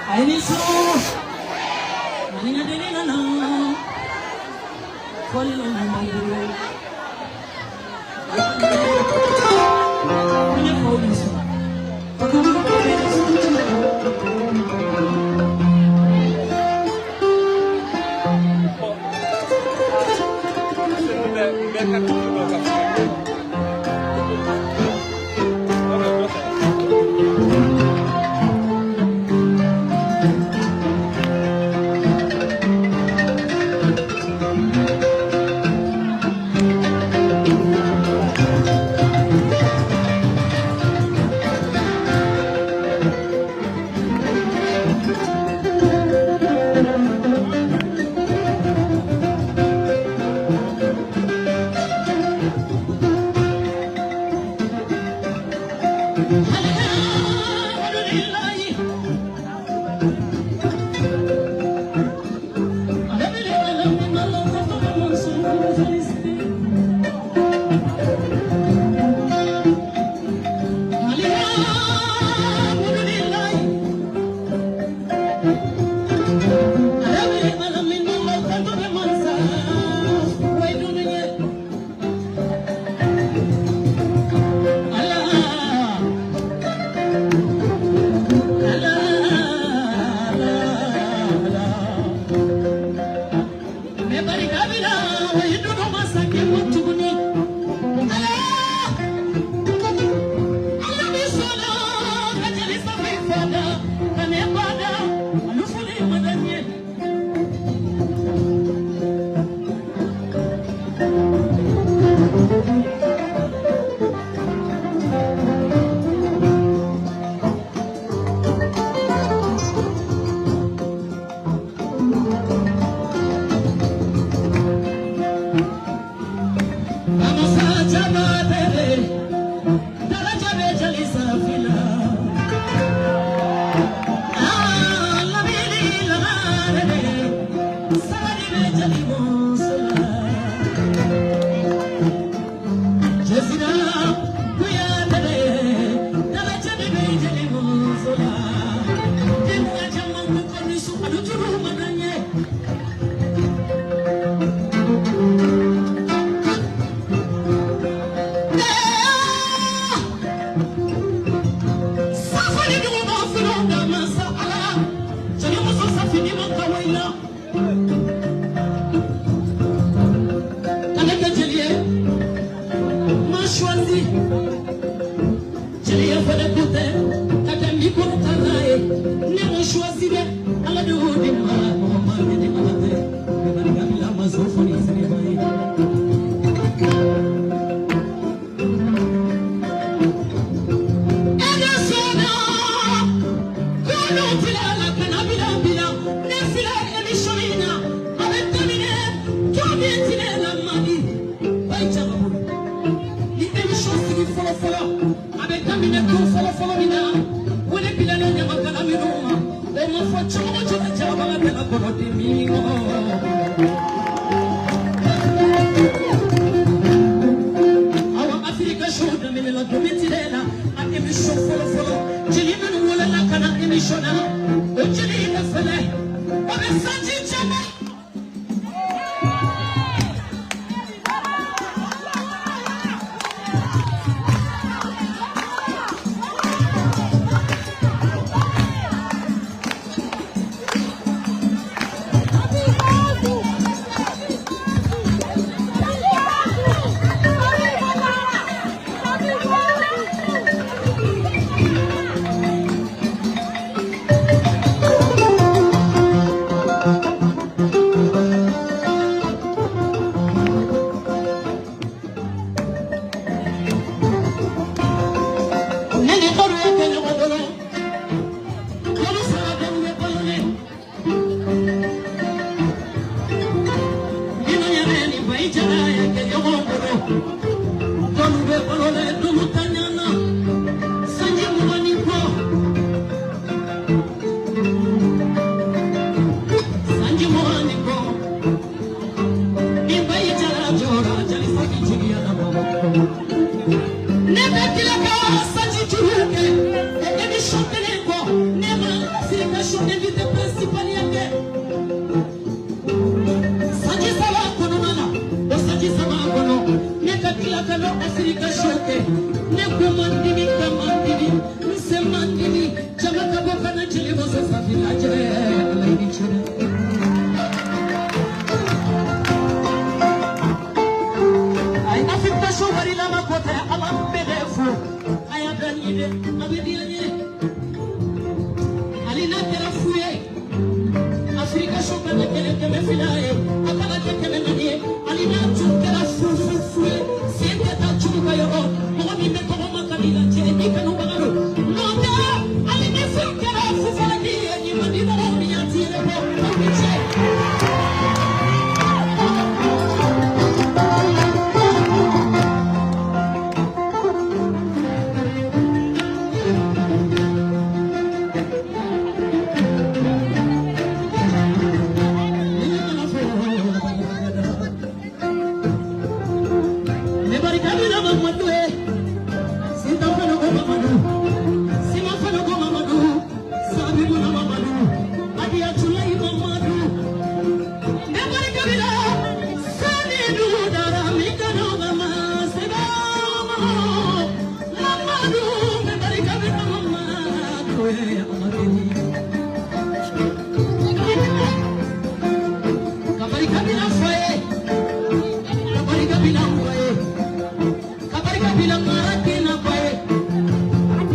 A ye ni su maninka deni nana fɔli la ɲuman bolo ko ne faw ni su. Ka barika bila fa ye, ka barika bila n ba ye, ka barika bila n den na ba ye.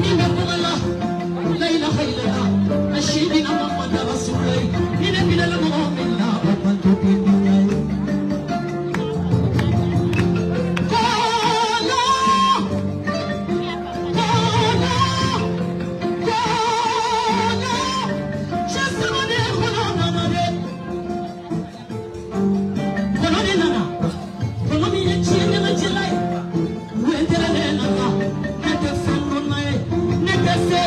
Ni bɛ kuma la, la ilaha illallah, ashhadu anna Muhammadan rasulullah. Ni ne bilala mɔgɔ min na, o man to tɛ dunya ye. Kolo, kolo, kolo, cɛ saba de kɔnɔ nana dɛ. Kɔnɔ de nana, kɔnɔ min ye diɲɛ ɲɛnajɛla ye. Wɛntɛrɛ nana, ne tɛ fɛn dɔnna ye, ne tɛ se,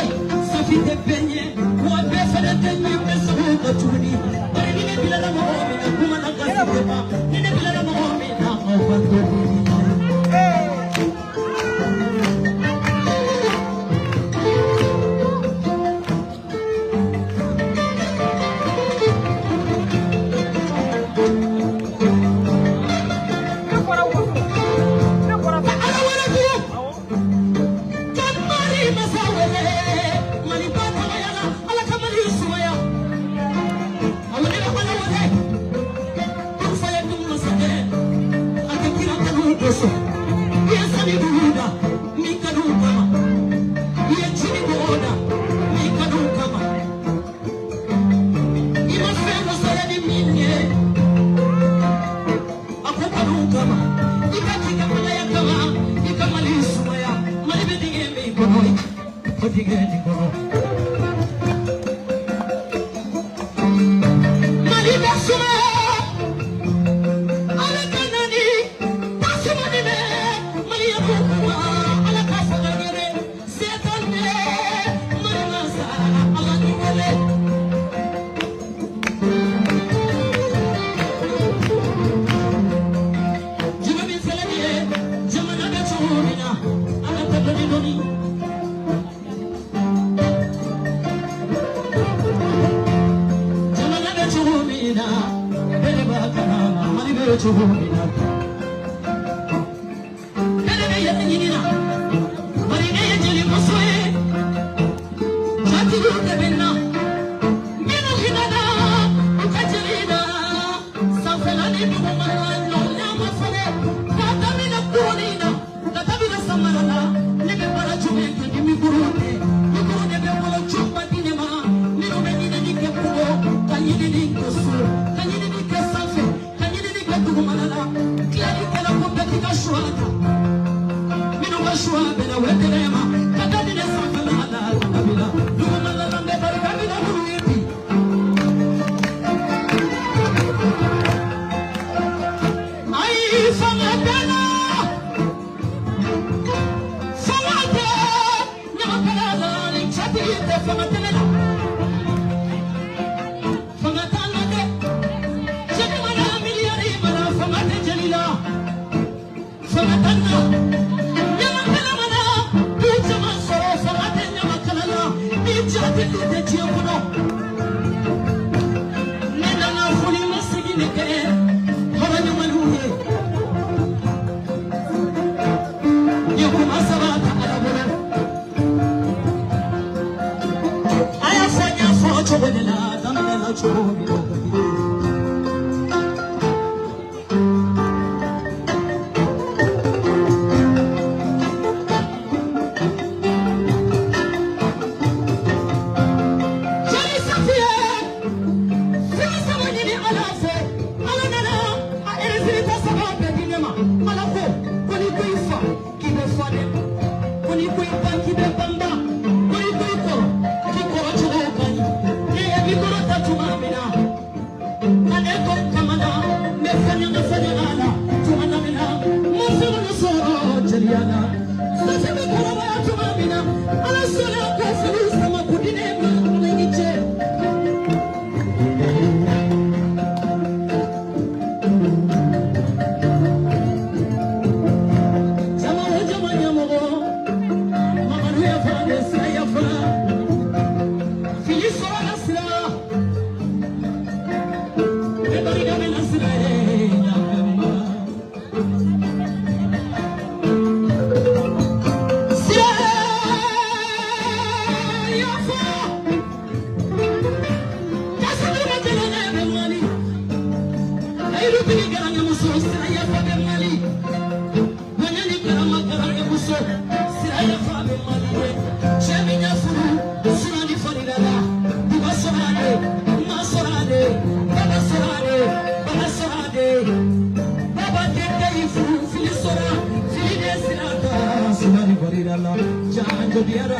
safi tɛ bɛɛ ɲɛ, wa bɛɛ fɛnɛ tɛ ɲɛ bɛ sago ka tuguni. Bari ni ne bilala mɔgɔ min na, kuma na kasi tɛ ban. Ni ne bilala mɔgɔ min na, aw ka to ni na ye. Ne bɔra woso. Ne bɔra Ka Ala wele tugun. Ka Mali masa wele, Mali ba tɔgɔya la, Ala ka Mali sumaya. Awɔ, ne bɛ Ala wele. Dugu fa ye dugu masakɛ, a tɛ kira kanu kosɔn. I ye sani dugu da, min ka d'u kama. I ye jini bɔgɔ da, min ka d'u kama. I ma fɛn dɔ sɔrɔ ni min ye, a ko kanu kama. I ka ci ka Alaya kama, i ka Mali sumaya. Mali bɛ dingɛ min kɔnɔ, o dingɛ nin kɔnɔ. Mali bɛ sumaya. Ala ka na ni tasuma ni bɛ Mali ye ko kuma, Ala ka faga ɲɛnɛ. Se t'an ye, Mali masa, Ala ni wele. Juma min filɛ nin ye, jamana bɛ cogo min na, an ka taa dɔɔni dɔɔni. Jamana bɛ cogo min na, bɛɛ de b'a kalama, Mali bɛ cogo min na. Bɛɛ de bɛ yɛrɛ ɲini na, bari ne ye jelimuso ye, jatigiw de bɛ na. Minnu hinɛna u ka jeli la, sanfɛla ni dugumala ɲɔgɔnya ma fɛnɛ. K'a daminɛ kurunni na, ka daminɛ samara la, ne bɛ baara jumɛn kɛ ni mikoro tɛ? Mikoro de bɛ wolo jɔnba di ne ma. Minnu bɛ ɲinini kɛ kungo, ka ɲinini kɛ so, ka ɲinini kɛ sanfɛ, ka ɲinini kɛ dugumala la. Tilalikɛla ko bɛɛ k'i ka suwa ta. Minnu ka suwa bɛnna wɛtɛrɛ ma, ka daminɛ sanfɛla la, ka dabila dugumala la, n bɛ barika min na minnu ye bi. Ayi, fanga tɛ n na, fanga tɛ ɲamakala la, ni cɛtigi tɛ, fanga tɛ ne la. Fanga t'an na dɛ, jeli mana miliyari mana, fanga tɛ jeli la. Fanga t'an na, ɲamakala mana du caman sɔrɔ, fanga tɛ ɲamakala la. Ni jatigi tɛ diɲɛ kɔnɔ. Ne nana foli ma segin de kɛ hɔrɔn ɲumanw ye. Ni kuma saba ta Ala bolo. A y'a fɔ n y'a fɔ cogo de la, daminɛ la cogo min na. Jeli Safiye, fɛn saba ɲini Ala fɛ, Ala nana a résultat saba bɛɛ di ne ma. Ala ko, ko n'i ko i fa, k'i bɛ fa dɛ. Ko n'i ko i ba, k'i bɛ banba. Ko n'i ko i kɔrɔ, k'i kɔrɔ cogo ka ɲi. Ne ye mikoro ta tuma min na, ka ne to kamana, n bɛ fɛn ɲaga fɛn ɲaga la tuma min na, n ma fɛn minnu sɔrɔ jeliya la. Safi bɛ kɔrɔbaya tuma min na, Ala sɔnna ka fili sama k'o di ne ma, Ala i ni ce. Jama o jama ɲɛmɔgɔ, Mamadu yafa ne sira yafa. Fili sɔrɔla sira. Jeli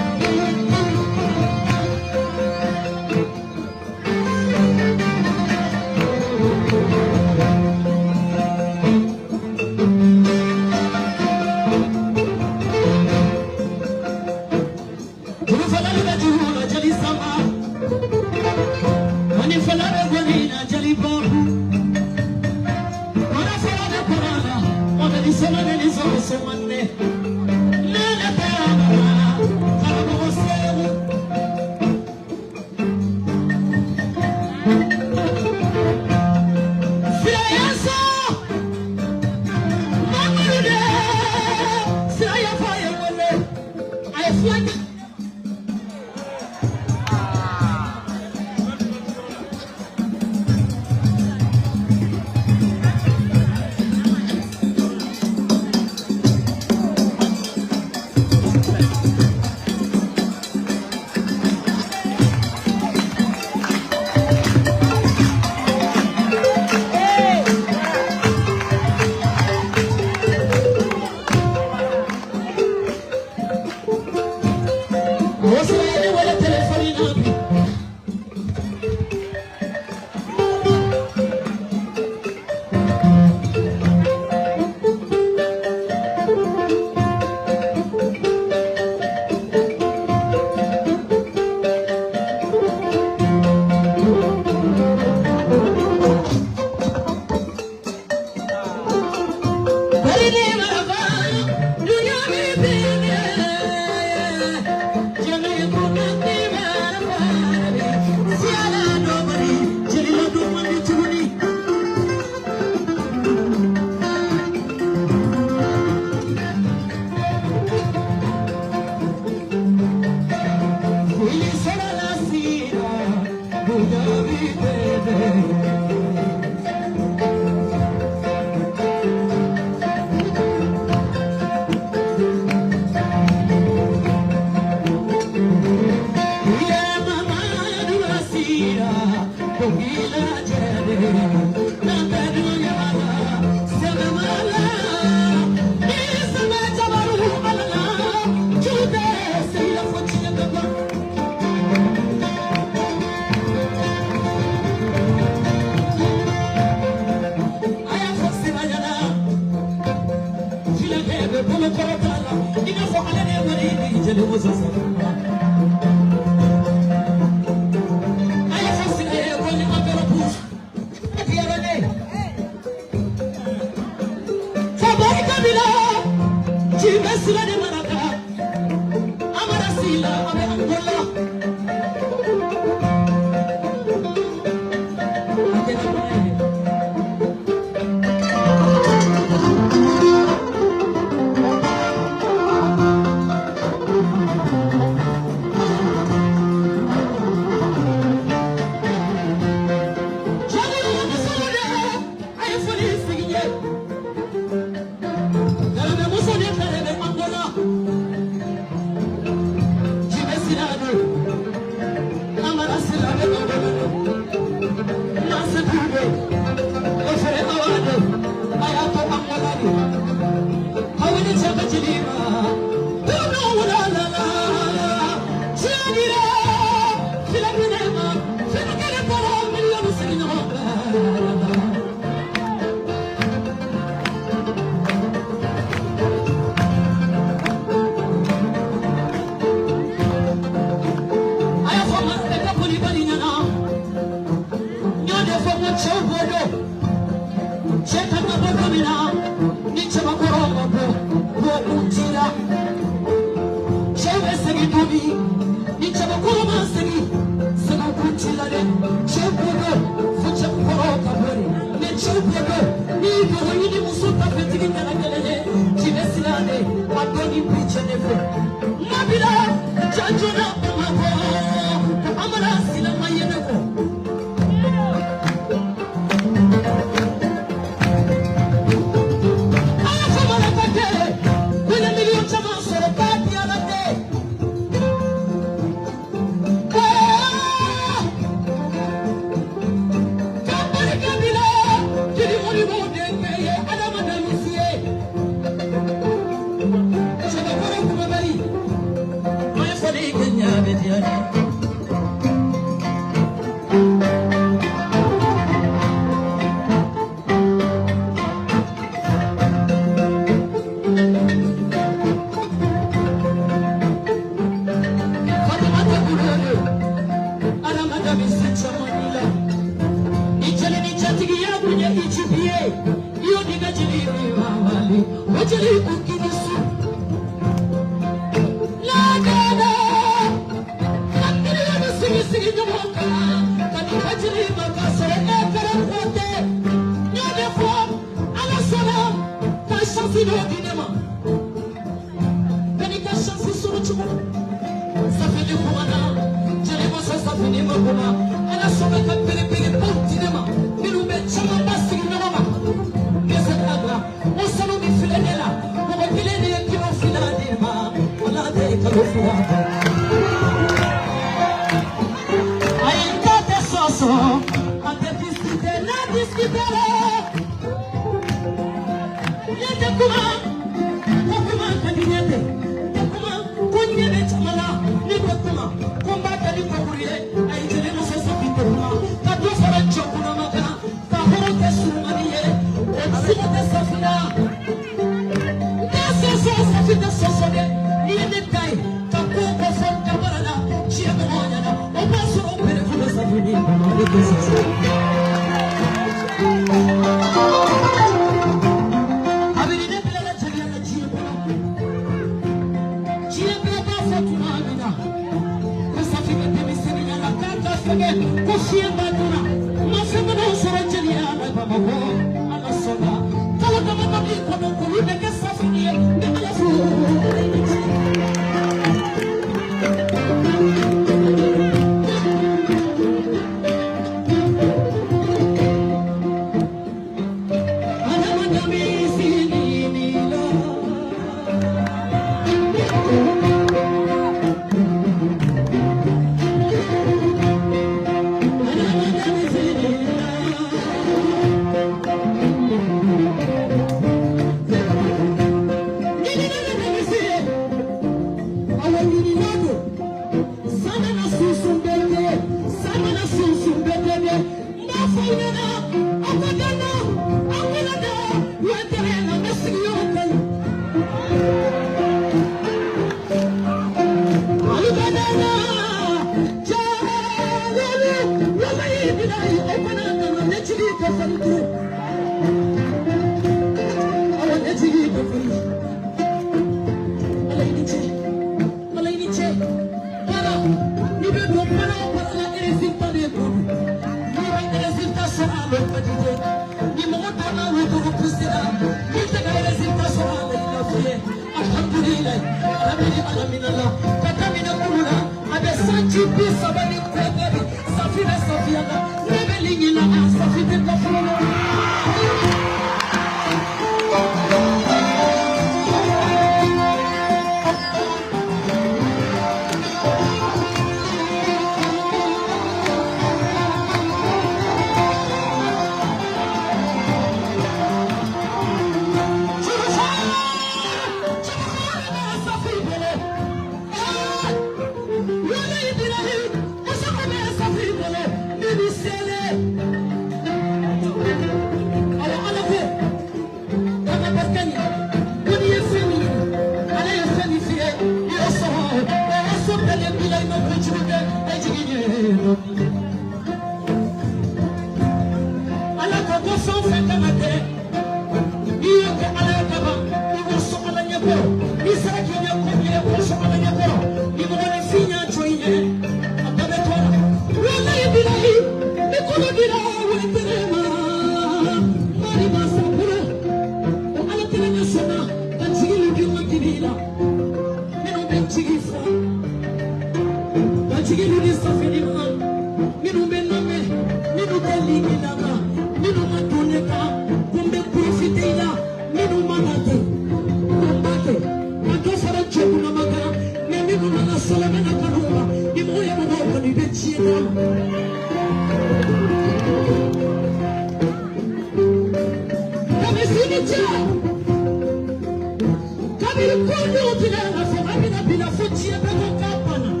Kabiri kundu bila na fo amina bila fo tiye bɛ ko k'a banna.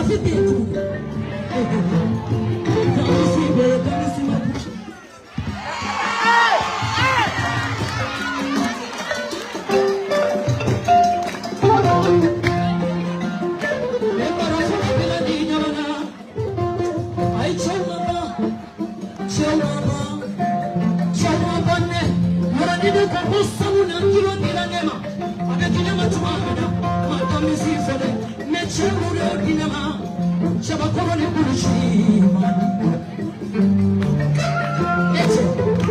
Mɔgɔ si tɛ yen tuguni. Kamisi bɛ kamisi ma bouge. Ne baro fana bɛna di ɲɔgɔn na. Ayi, cɛw ma ban, cɛw ma ban, cɛw ma ban dɛ. Yɔrɔnin de ko ko sanu na kilo dira ne ma. A bɛ di ne ma cogoya min na, ma kamisi fɛ dɛ. Mɛ cɛ mun y'o di ne ma? Cɛbakɔrɔ ni kulusi ma. Ne cɛ,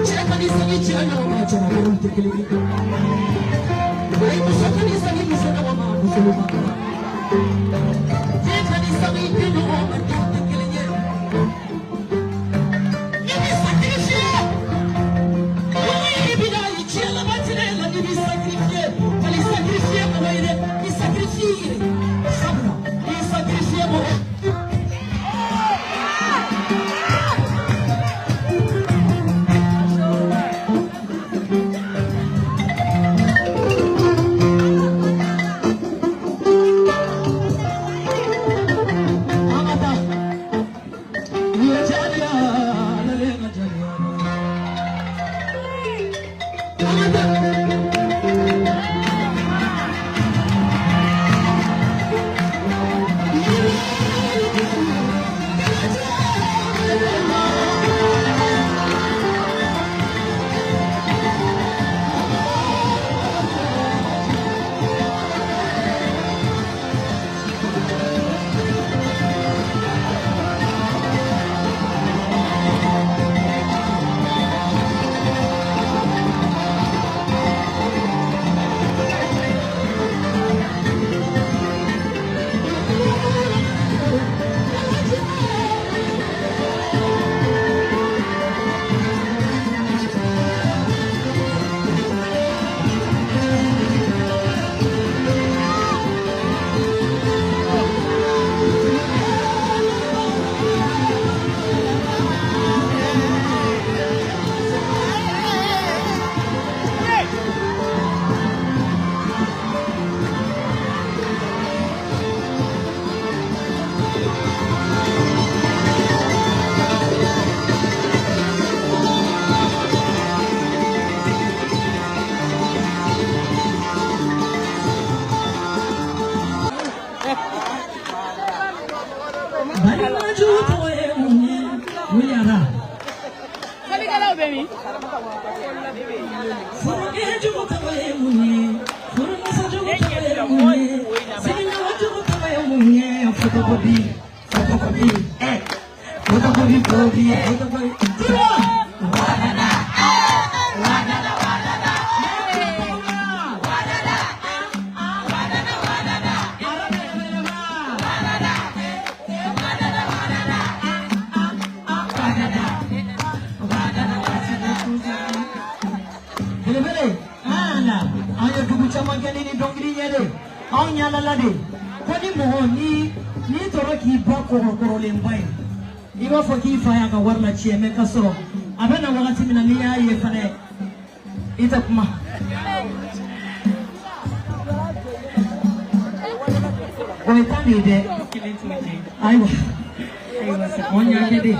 cɛ ka di sangi cɛ ɲɔgɔn ma, cɛbakɔrɔw tɛ kelen ye. Ayi, muso ka di sangi muso ɲɔgɔn ma, muso ma. Den ka di sangi den ɲɔgɔn ma, denw tɛ kelen ye. Ne bɛ sacrifier. I bɛ na i diɲɛ laban tile la, i bɛ sacrifier. Kali sacrifier mɔgɔ ye dɛ, i sacrifier i yɛrɛ. Sabula i sacrifier mɔgɔ. An ka taa. Ye jaliya, lale ka jaliya. An ka taa. Balimaju tɔgɔ ye mun ye? Wuliyara. Salikɛlaw bɛ min? Furukɛjugu tɔgɔ ye mun ye? Furumusojugu tɔgɔ ye mun ye? Sigiɲɔgɔnjugu tɔgɔ ye mun ye? Photocopie, photocopie, eh, photocopie, photocopie, photocopie. Tura! Wadada, wadada, wadada. Wadada, wadada, wadada. Wadada, wadada, wadada. Wadada, wadada, wadada. Belebele, ala, an ye dugu caman kɛ ni nin dɔnkili ye dɛ. Anw ɲalala de. Ko ni mɔgɔ ni n'i tora k'i ba kɔrɔ kɔrɔlenba ye, i b'a fɔ k'i fa y'a ka wari latiɲɛ, mɛ ka sɔrɔ a bɛ na wagati min na, n'i y'a ye fɛnɛ, i tɛ kuma. O ye tan de ye dɛ. Ayiwa, ayiwa, sa, anw y'a kɛ de.